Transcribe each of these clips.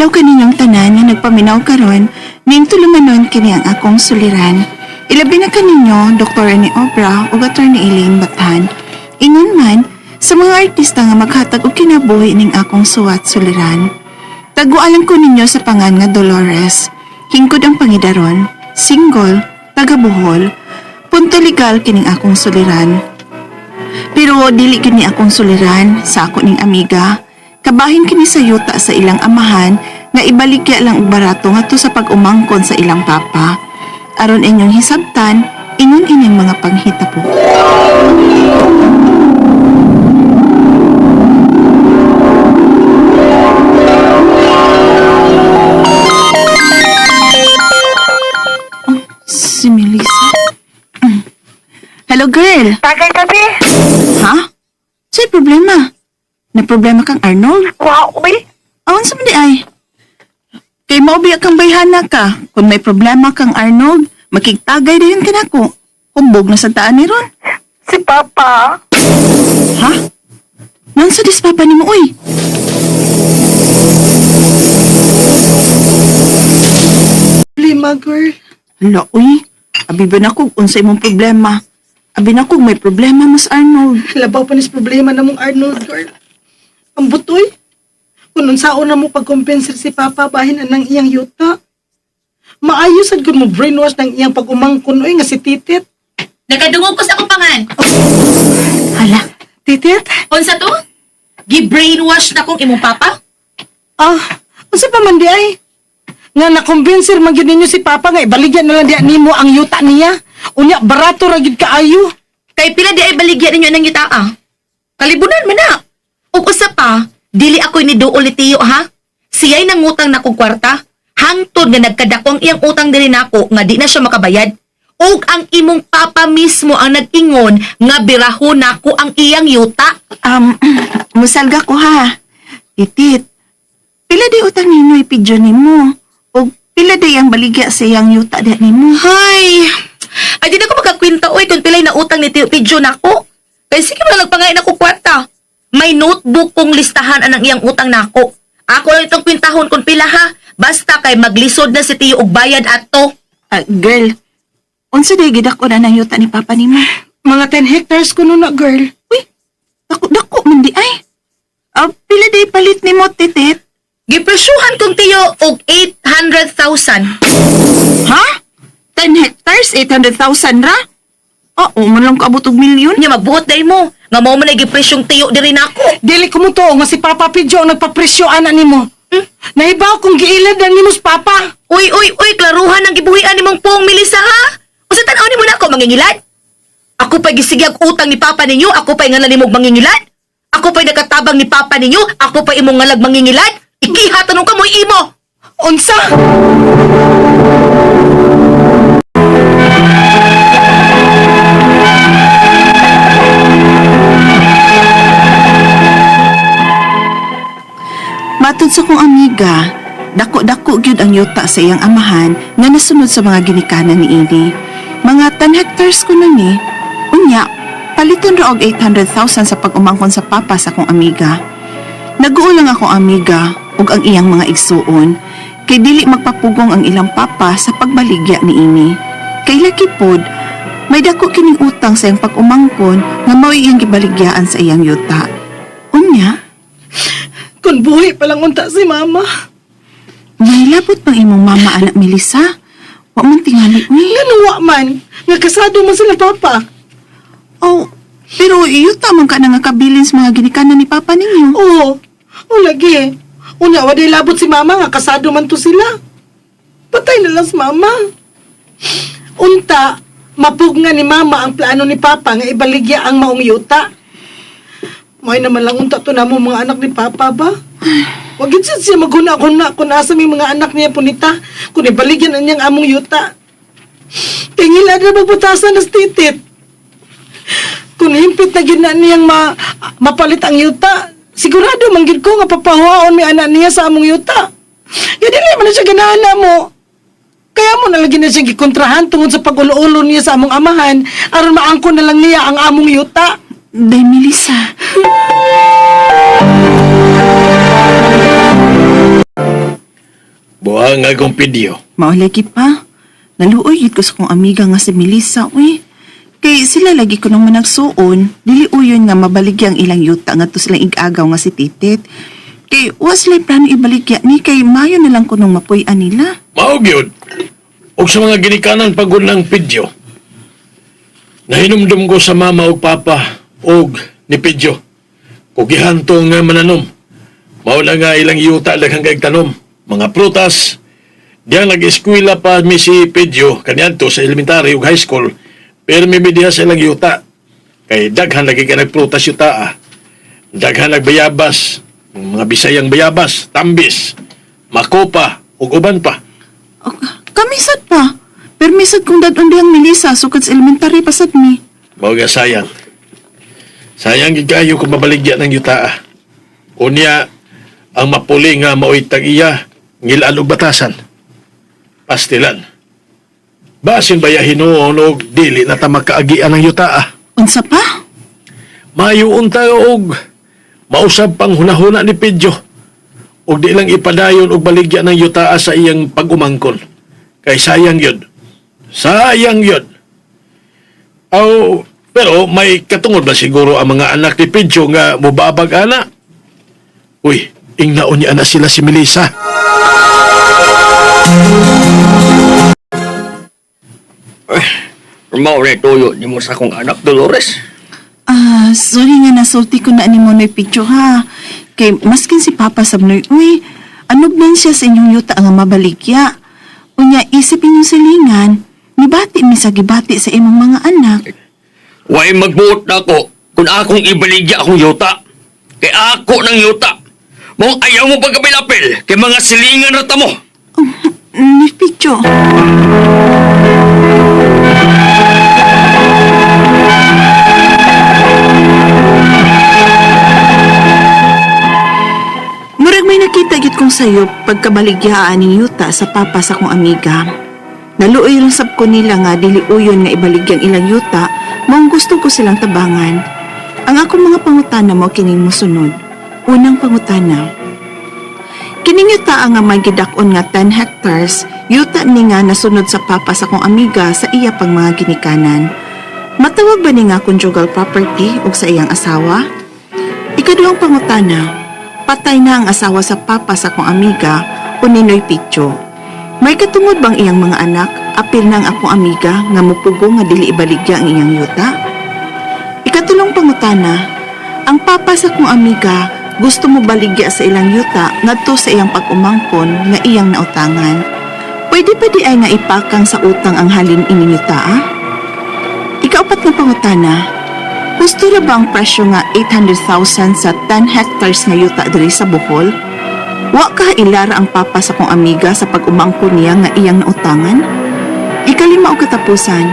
adlaw kaninyong tanan nga nagpaminaw karon, ning tulumanon kini ang akong suliran. Ilabi na kaninyo Dr. Annie Obra ug Attorney Elaine Bathan. Ingon man sa mga artista nga maghatag og kinabuhi ning akong suwat suliran. Tagualan ko ninyo sa pangan nga Dolores. Hingkod ang pangidaron, single, taga Bohol. Punto legal kining akong suliran. Pero dili kini akong suliran sa ako ning amiga. Kabahin kini sa yuta sa ilang amahan nga ibaligya lang og barato ngadto sa pag-umangkon sa ilang papa. Aron inyong hisabtan, ingon ining mga panghitabo. Oh, si Melissa. Hello, girl. Tagay tabi. Ha? Sa'y problema? Na problema kang Arnold? Wow, uy. Awan sa mandi ay. Kay maubiya kang bayhana ka. Kung may problema kang Arnold, makigtagay dayon ka nako. Humbog na sa taan ni Ron. Si Papa. Ha? Nansa dis papa ni mo, uy. Lima, girl. Hala, uy. Abi ba na kung unsay mong problema? Abi na kung may problema, Mas Arnold. Labaw pa nis problema na mong Arnold, girl. Ang butoy. Kung unsaon na mo pag-compensate si Papa, bahin anang iyang yuta. Maayos sad kun mo brainwash ng iyang pag-umangkon, oy, nga si Titit. Nakadungog ko sa akong pangan. Hala, Titit? Unsa to? Gi-brainwash na kong imong papa? Ah, unsa pa man di ay? Nga nakumbinser man gyud ninyo si Papa nga ibaligyan na lang diya nimo ang yuta niya. Unya barato ra gyud kaayo. Kay pila di ay baligya ninyo ng yuta ah. Kalibunan man na. Ug usa pa, dili ako'y ni Duol ni Tiyo ha. Siya'y nangutang na kong kwarta. Hangtod nga nagkadako ang iyang utang diri nako nga di na siya makabayad. Ug ang imong papa mismo ang nag-ingon nga biraho nako ang iyang yuta. Musalga ko ha. Titit, pila di utang nino ipidyo nimo? O pila di ang baligya sa iyang yuta di nimo? Hay! Ay, di na ko makakwenta, oy, kung pilay na utang ni Tio Pidyo nako. Kaya sige mo na nagpangain ako kwarta. May notebook kong listahan anang iyang utang nako. Ako lang itong kwintahon kung pila ha. Basta kay maglisod na si Tio og bayad ato. Ah, girl, unsa day gidako na ng yuta ni papa nimo? Mga 10 hectares kuno na, girl. Uy, dako dako man di ay. Ah, pila di palit nimo titit? Gipresyuhan kong Tio og 800,000. Ha? 10 hectares, 800,000 ra? Oo, man lang kaabot og milyon. Nya magbuot day mo. Nga mao man ay gipresyong Tio diri nako. Dili ko mo to nga si Papa Pidyo ang nagpapresyo ana nimo. Nahibaw kung giilad na nimo si Papa. Uy, uy, uy, klaruhan ang gibuhian nimong pong Melissa ha. Usa tan-aw nimo nako mangingilad? Ako pa'y gisigag utang ni papa ninyo, ako pa'y ngalan nimog mangingilad. Ako pa'y nakatabang ni papa ninyo, ako pa'y imong ngalag mangingilad. Ikiha tanong ka mo'y imo. Unsa? Matod sa kong amiga, dako-dako gyud ang yuta sa iyang amahan nga nasunod sa mga ginikanan ni ini. Mga 10 hectares kuno ni. Unya, paliton ra og 800,000 sa pag-umangkon sa papa sa akong amiga. Naguol lang akong amiga ug ang iyang mga igsuon kay dili magpapugong ang ilang papa sa pagbaligya ni ini. Kay laki pod, may dako kining utang sa iyang pag-umangkon nga mao iyang gibaligyaan sa iyang yuta. Unya, Kung buhi pa lang unta si Mama. may labot pang imong mama anak Melissa. Wa man tingali uy. Ngano wa man? Nga kasado man sila Papa. Oh, pero yuta man ka na nga kabilin sa mga ginikanan ni papa ninyo. Oo. O lagi. Unya wa di labot si Mama nga kasado man to sila. Patay na lang si Mama. Unta, mapug nga ni Mama ang plano ni Papa nga ibaligya ang maong yuta. May naman lang unta to namo mga anak ni Papa ba? Wag yun siya maghuna-huna kung asa may mga anak niya punita kung ibaligyan na niyang among yuta. Tingila na magbutasan na titit. Kung himpit na gid na niyang mapalit ang yuta, sigurado man gid ko nga papahuaon may anak niya sa among yuta. Ya dili man na siya ganahan na mo. Kaya mo na lagi na siya gikontrahan tungod sa pag-ulo-ulo niya sa among amahan aron maangkon na lang niya ang among yuta. Day Melissa. bagong video. Mao lagi pa. Naluoy gid ko sa kong amiga nga si Melissa, uy. Kay sila lagi ko nang managsuon, dili uyon nga mabaligya ang ilang yuta ngadto silang igagaw nga si Titit. Kay was sila plano ibaligya ni kay mayo na lang kunong mapuy-an nila. Mao gyud. Og sa mga ginikanan pagod ng video. Nahinumdum ko sa mama ug papa og ni Pedyo. Kugihan to nga mananom. Mao na nga ilang yuta daghang kay tanom, mga prutas. Diyan nag-eskwela pa mi si Pedyo kaniadto sa elementary ug high school. Pero may diha sa ilang yuta. Kay daghan lagi ka nagprutas yuta ah. Daghan nagbayabas, mga Bisayang bayabas, tambis, makopa ug uban pa. Oh, kami sad pa. Permisad kong dadon dihang Melissa sukad sa elementary pa sad mi. Mao nga sayang. Sayang gid kaayo kung mabaligya ng yuta. Ah. Unya ang mapuli nga maoy tag-iya ngilaan og batasan. Pastilan. Basin baya hinuon og dili na ta makaagian ng yuta. Ah. Unsa pa? Maayo unta og mausab pang hunahuna ni Pedro og di lang ipadayon og baligya ng yuta sa iyang pag-umangkon. Kay sayang yun. Sayang yun. Aw, pero may katungod ba siguro ang mga anak ni Pedro nga mubabag ana? Uy, ingnaon niya na sila si Melissa. Mao na tuyo ni mo sa akong anak Dolores. Ah, sorry nga nasulti ko na ni mo noy picture ha. Kay maskin si Papa sabnoy, uy, ano man siya sa inyong yuta nga mabaligya. Unya isip inyong silingan, nibati mi sa gibati sa imong mga anak. Way magbuot na ako kung akong ibaligya akong yuta. Kay ako ng yuta. Mong ayaw mo pagkabilapil kay mga silingan rata mo. Oh, ni picture. Murag may nakita gid kong sayo pagkabaligyaan ning yuta sa papa sa kong amiga. Naluoy lang sab ko nila nga dili uyon nga ibaligyang ilang yuta, maong gusto ko silang tabangan. Ang akong mga pangutana mo kining mosunod. Unang pangutana. Kining yuta nga may gidak-on nga 10 hectares, yuta ni nga nasunod sa papa sa kong amiga sa iya pang mga ginikanan. Matawag ba ni nga conjugal property og sa iyang asawa? Ikaduhang pangutana, patay na ang asawa sa papa sa kong amiga o Ninoy Picho. May katungod bang iyang mga anak, apil na ang akong amiga nga mupugo nga dili ibaligya ang iyang yuta? Ikatulong pangutana, ang papa sa kong amiga gusto mo baligya sa ilang yuta ngadto sa iyang pag-umangkon nga iyang nautangan. Pwede pa di ay nga ipakang sa utang ang halin ining yuta ah? Ikaupat nga pangutana, husto ra ba ang presyo nga 800,000 sa 10 hectares nga yuta diri sa Bohol? Wa ka ilara ang papa sa kong amiga sa pag-umangkon niya nga iyang nautangan? Ikalima og katapusan,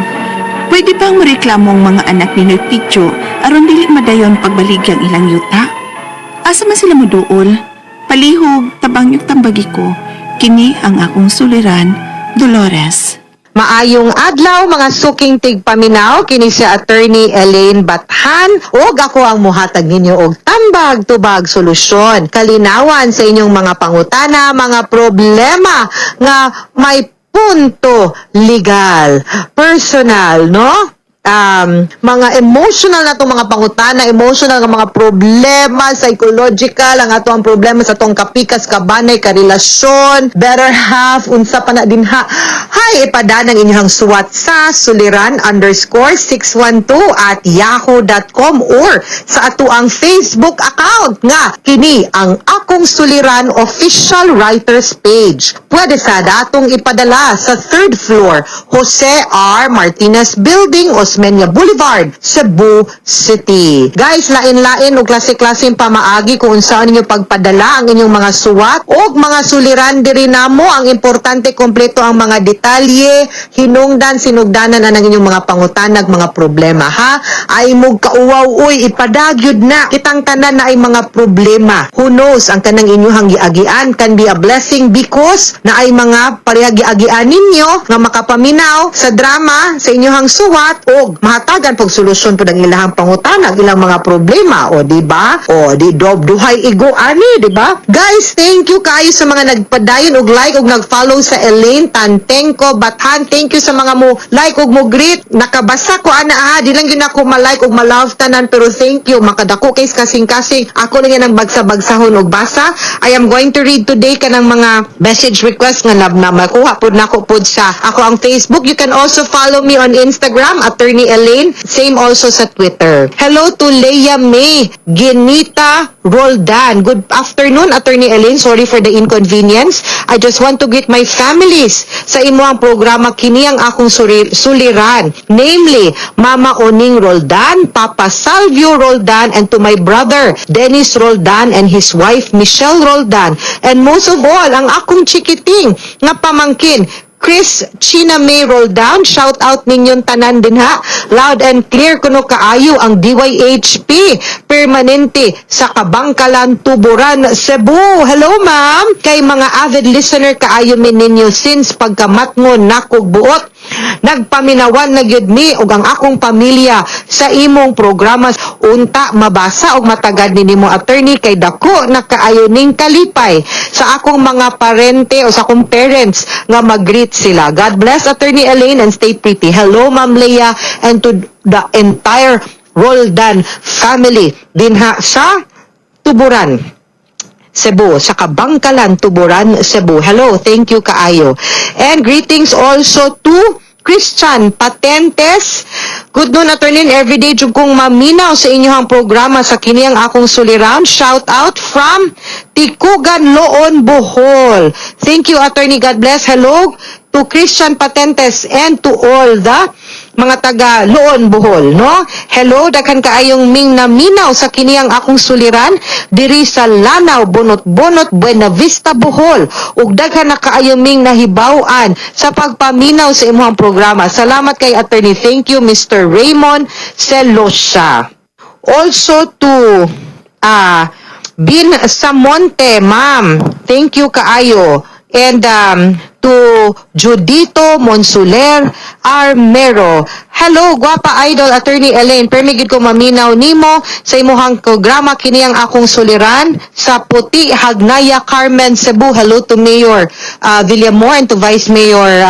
pwede bang mareklamo ang mga anak ni Noy Picho aron dili madayon pagbaligyang ilang yuta? Asa man sila moduol? Palihog, tabang yung tambagi ko. Kini ang akong suliran, Dolores. Maayong adlaw mga suking tigpaminaw, kini si Attorney Elaine Bathan ug ako ang muhatag ninyo og tambag tubag solusyon kalinawan sa inyong mga pangutana, mga problema nga may punto legal, personal, no? Mga emotional na itong mga pangutana, emotional nga mga problema, psychological, ang ato ang problema sa atong kapikas, kabanay, karelasyon, better half, unsa pa na din ha. Hay, ipadaan ang inyong suwat sa suliran_612@yahoo.com or sa ato ang Facebook account nga kini ang Akong Suliran Official Writers Page. Pwede sa datong ipadala sa third floor, Jose R. Martinez Building, Osmeña Boulevard, Cebu City. Guys, lain-lain og klase-klaseng pamaagi kung unsaon ninyo pagpadala ang inyong mga suwat og mga suliran diri namo. Ang importante, kompleto ang mga detalye, hinungdan, sinugdanan ang inyong mga pangutanag, mga problema, ha? Ay mog kauwaw, uy, ipadagyod na. Kitang tanan na ay mga problema. Who knows, ang kanang inyuhang giagian can be a blessing because naay mga pareha giagian ninyo nga makapaminaw sa drama sa inyuhang suwat og mahatagan pag solusyon pud ang ilahang pangutana, ang ilang mga problema. O, di ba? O, di dob duhay igo ani, di ba? Guys, thank you kaayo sa mga nagpadayon og like og nag-follow sa Elaine Tantengco Bathan. Thank you sa mga mo like og mo greet. Nakabasa ko ana ha, di lang gyud ako ma-like og ma-love tanan, pero thank you, makadako kay kasing-kasing. Ako lang yan ang bagsa-bagsahon og basa. I am going to read today kanang mga message request nga na makuha pud nako pud sa ako ang Facebook. You can also follow me on Instagram, Attorney Elaine. Same also sa Twitter. Hello to Leia May Ginita Roldan. Good afternoon, Attorney Elaine. Sorry for the inconvenience. I just want to greet my families sa imo ang programa, kini ang akong suliran. Namely, Mama Oning Roldan, Papa Salvio Roldan, and to my brother, Dennis Roldan, and his wife, Michelle Roldan. And most of all, ang akong chikiting nga pamangkin, Chris China May Roldan, shout out ninyong tanan din ha. Loud and clear kuno kaayo ang DYHP permanente sa Kabangkalan, Tuburan, Cebu. Hello, ma'am. Kay mga avid listener kaayo mi ninyo since pagkamatngon nakog buot. Nagpaminawan na gyud mi ug ang akong pamilya sa imong programa. Unta mabasa og matagad ni nimo, attorney, kay dako na kaayo ning kalipay sa akong mga parente o sa akong parents nga mag-greet sila. God bless, Attorney Elaine, and stay pretty. Hello, Ma'am Leia, and to the entire Roldan family dinha sa Tuburan, Cebu, sa Kabangkalan, Tuburan, Cebu. Hello, thank you kaayo. And greetings also to Christian Patentes. Good noon, attorney. Everyday jud kong maminaw sa inyong programa sa kini ang akong suliran. Shout out from Tikugan, Loon, Bohol. Thank you, attorney. God bless. Hello to Christian Patentes and to all the mga taga Loon, Bohol, no? Hello, daghan kaayong ming naminaw sa kini ang akong suliran diri sa Lanao, Bonot-Bonot, Buena Vista, Bohol. Ug daghan na kaayo ming nahibaw-an sa pagpaminaw sa imong programa. Salamat kay attorney. Thank you, Mr. Raymond Celosa. Also to Bin Samonte, ma'am. Thank you kaayo. And to Judito Monsuler Armero. Hello, gwapa idol Attorney Elaine. Permi gid ko maminaw nimo sa imuhang programa, kini ang akong suliran sa Puti, Hagnaya, Carmen, Cebu. Hello to Mayor Villamor and to Vice Mayor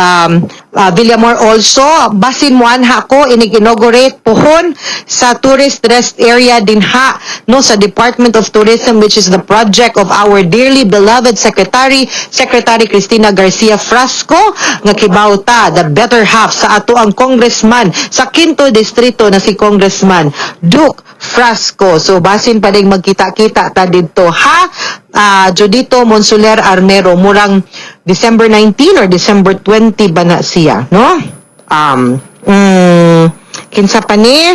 Villamor also. Basin mo anha ko inig-inaugurate pohon sa tourist rest area dinha, no, sa Department of Tourism, which is the project of our dearly beloved Secretary, Secretary Cristina Garcia Frasco, nga kibaw ta the better half sa ato ang congressman sa Quinto Distrito na si Congressman Duke Frasco. So basin pa din magkita-kita ta didto ha, Judito Monsuler Armero, murang December 19 or December 20 ba na siya, no? Kinsa pa ni?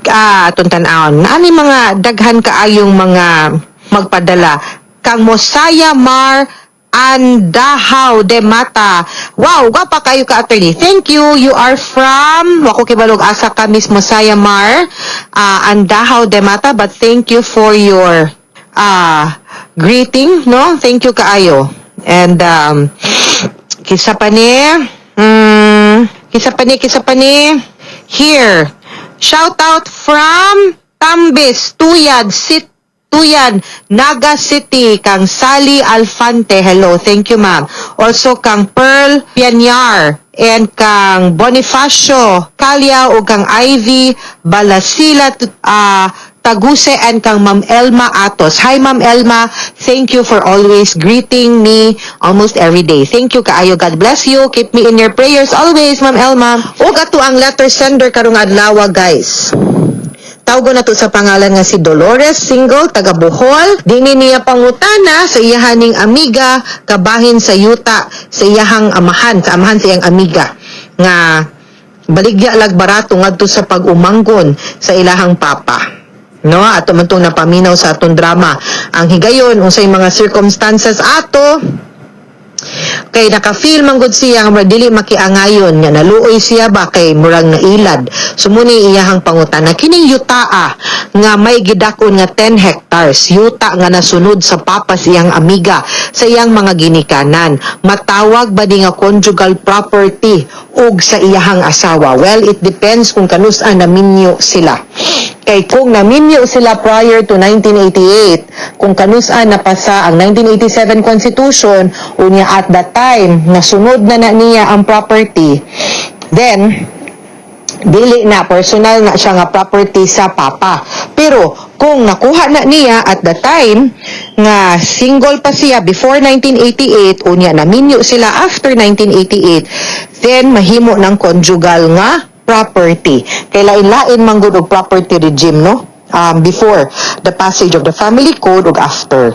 Atong tan-awon. Naani mga daghan kaayong mga magpadala. Kang Mosaya Mar Andahaw de Mata. Wow, gwapa kayo ka, attorney. Thank you. You are from, wako kibalog asa ka, Miss Mosaya Mar Andahaw de Mata, but thank you for your greeting, no? Thank you kaayo. And kisa pa ni? Kisa pa ni, kisa pa ni? Here. Shout out from Tambis, Tuyad, Sit Tuyan, Naga City, kang Sally Alfante. Hello, thank you, ma'am. Also kang Pearl Pianyar and kang Bonifacio Calia o kang Ivy Balasila Taguse and kang Ma'am Elma Atos. Hi, Ma'am Elma, thank you for always greeting me almost every day. Thank you kaayo. God bless you. Keep me in your prayers always, Ma'am Elma. Ug ato ang letter sender karong adlaw, guys. Tawgo na to sa pangalan nga si Dolores, single, taga Bohol. Dini niya pangutana sa iyahaning amiga kabahin sa yuta sa iyahang amahan, sa amahan sa iyang amiga nga baligya lag barato ngadto sa pag-umanggon sa ilahang papa. No, ato man tong napaminaw sa atong drama. Ang higayon unsay mga circumstances ato. Kay naka-feel man gud siya nga murag dili makiangayon nga naluoy siya ba kay murag nailad. So mao ni iyahang pangutana kining yutaa nga may gidakon nga 10 hectares, yuta nga nasunod sa papa sa iyang amiga sa iyang mga ginikanan. Matawag ba di nga conjugal property og sa iyahang asawa? Well, it depends kung kanus-a naminyo sila. Kay kung naminyo sila prior to 1988, kung kanus-a napasa ang 1987 Constitution, unya at that time, nasunod na na niya ang property, then, dili na personal na siya nga property sa papa. Pero kung nakuha na niya at the time nga single pa siya before 1988, unya naminyo sila after 1988, then mahimo ng conjugal nga property. Kay lain-lain man gud og property regime, no? Before the passage of the Family Code ug after.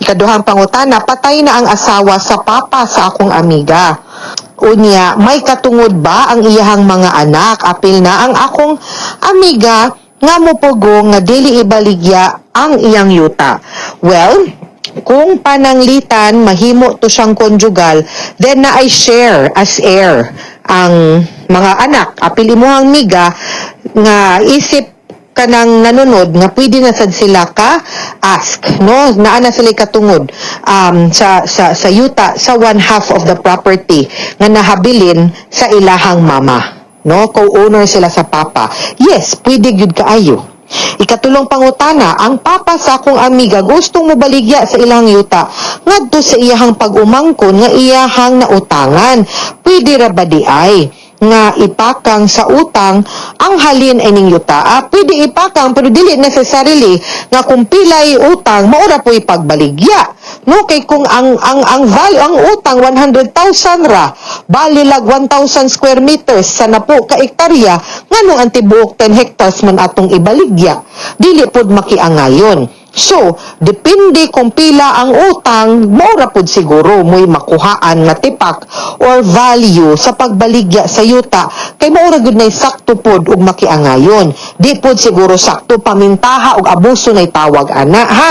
Ikaduhang pangutana, patay na ang asawa sa papa sa akong amiga. Unya, may katungod ba ang iyahang mga anak? Apil na ang akong amiga nga mopugong nga dili ibaligya ang iyang yuta. Well, kung pananglitan mahimo to siyang conjugal, then naay share as heir ang mga anak. Apil imong amiga nga isip kanang nanunod nga pwede na sad sila ka ask, no? Naa na sila katungod sa yuta, sa one half of the property nga nahabilin sa ilahang mama, no? Co-owner sila sa papa. Yes, pwede gyud kaayo. Ikatulong pangutana, ang papa sa akong amiga gustong mobaligya sa ilang yuta ngadto sa iyahang pag-umangkon nga iyahang nautangan. Pwede ra ba di ay nga ipakang sa utang ang halin ining yuta? Ah, pwede ipakang, pero dili necessarily nga kung pilay utang mao ra po'y pagbaligya, no? Kay kung ang value ang utang 100,000 ra, bali lag 1,000 square meters sa napo ka ektarya, nganong ang tibuok 10 hectares man atong ibaligya? Dili pod makiangayon. So, depende kung pila ang utang, mao ra pod siguro mo'y makuhaan nga tipak or value sa pagbaligya sa yuta kay mao ra gyud nay sakto pod ug makiangayon. Di pod siguro sakto pamintaha ug abuso nay tawag ana, ha.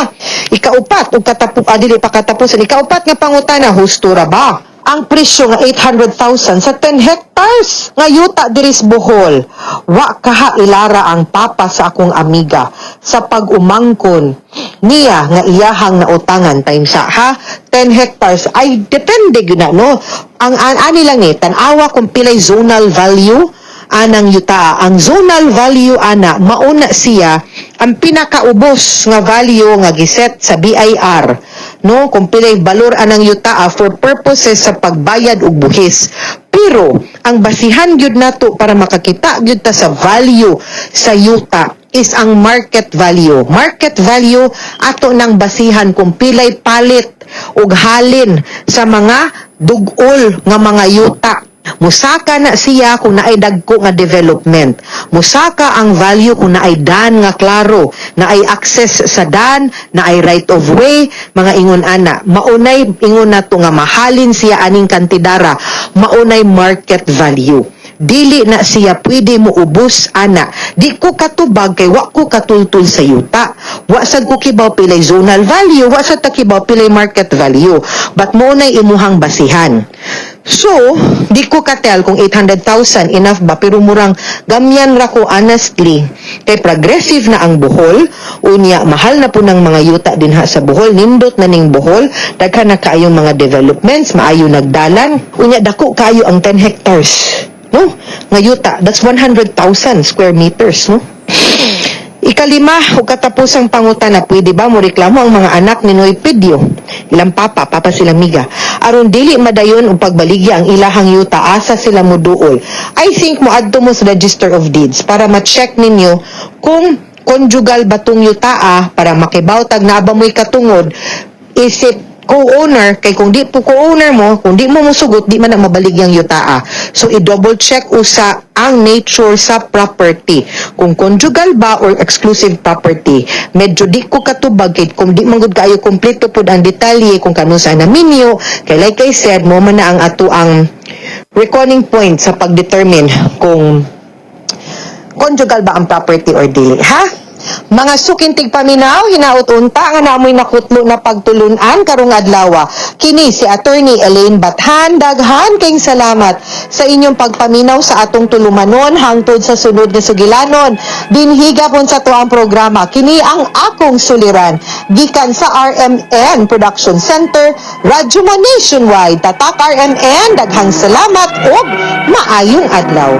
Ikaupat ug katapuk, ah, dili pa katapusan. Ikaupat nga pangutana, husto ra ba ang presyo nga 800,000 sa 10 hectares nga yuta diri sa Bohol? Wa kaha ilara ang papa sa akong amiga sa pag-umangkon niya nga iyahang nautangan time sa, ha? 10 hectares ay depende gyud na, no? Ang ani lang ni tan-awa kung pilay zonal value anang yuta. Ang zonal value ana, mauna siya ang pinakaubos nga value nga giset sa BIR, no? Kung pilay balor anang yuta for purposes sa pagbayad og buhis. Pero ang basihan gyud nato para makakita gyud ta sa value sa yuta is ang market value. Market value ato nang basihan kung pilay palit ug halin sa mga dugol nga mga yuta. Musaka na siya kung naay dagko nga development. Musaka ang value kung naay dan nga klaro, naay access sa dan, naay right of way, mga ingon ana. Maunay ingon nato nga mahalin siya aning kantidara, maunay market value. Dili na siya pwede mo ubos ana. Di ko katubag kay wa ko katultul sa yuta. Wa sad ko kibaw pilay zonal value, wa sad ta kibaw pilay market value. But mao nay imuhang basihan. So, di ko ka-tell kung 800,000 enough ba, pero murang gamyan ra ko honestly. Kay progressive na ang Bohol, unya mahal na po ng mga yuta dinha sa Bohol, nindot na ning Bohol, daghan na kaayong mga developments, maayo nagdalan. Unya dako kaayo ang 10 hectares, no? Nga yuta, that's 100,000 square meters, no? Ikalima ug katapusang pangutana, pwede ba mo reklamo ang mga anak ni Noy Pidio? Ilang papa, papa sila miga. Aron dili madayon og pagbaligya ang ilahang yuta, asa sila mo duol? I think moadto mo sa Register of Deeds para ma-check ninyo kung conjugal ba tong yutaa para makibaw tag naa ba mo'y katungod isip co-owner, kay kung di po co-owner mo, kung di mo musugot, di man na mabaligyang yutaa. So i-double check usa ang nature sa property. Kung conjugal ba or exclusive property. Medyo di ko katubag kay kung di man gud kaayo kompleto pud ang detalye kung kanusa na minyo, kay like I said, mao man na ang ato ang reckoning point sa pag-determine kung conjugal ba ang property or dili, ha? Mga suking tigpaminaw, hinaot unta nga namoy nakutlo na pagtulunan karong adlaw. Kini si Attorney Elaine Bathan, daghan kayong salamat sa inyong pagpaminaw sa atong tulumanon hangtod sa sunod nga sugilanon. Dinhi gapon sa atuang programa. Kini ang akong suliran gikan sa RMN Production Center, Radyo Mo Nationwide. Tatak RMN, daghang salamat ug maayong adlaw.